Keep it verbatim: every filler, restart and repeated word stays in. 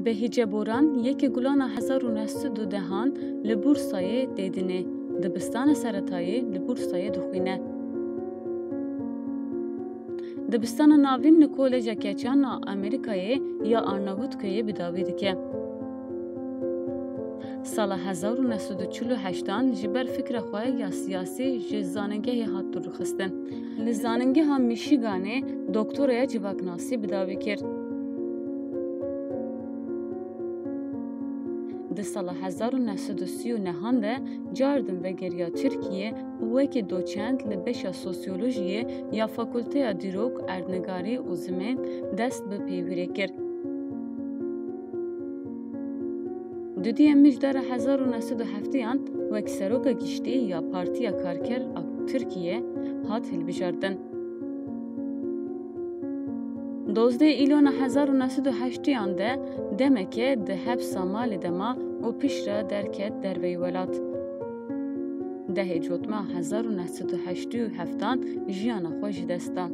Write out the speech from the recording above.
Behîce Boran yekê Gulana hezar û neh sed û dehan li Bursayê tê dinê. Dibistana seretayê li Bursayê dixwîne. Dibistana navîn li Koleja Keçan a Amerîkayê ya Arnavutköyê bi dawî dike. Sala hezar û neh sed û çil û heştan ji ber fikra xwe ya siyasî ji zanîngehê hat dûrxistin. Li Zanîngeha Michiganê doktoraya civaknasî bi dawî kir. Di sala hezar û neh sed û sî û nehan de cardin vegeriya Tirkiyê û wekî doçent li beşa sosyolojiyê ya Fakulteya Dîrok, Erdnigarî û Zimên dest bi peyvîrê kir. Dudiyê Mijdara hezar û neh sed û heftiyan wek Seroka Giştî ya Partiya Karker a Tirkiyê hat hilbijartin. Dozdeh Îlona hezar û neh sed û heştiyan de demeke di hepsa malê de ma û piştre derket derveyî welat. Dehê Cotmeha hezar û neh sed û heştê û heftan jiyana xwe ji dest da.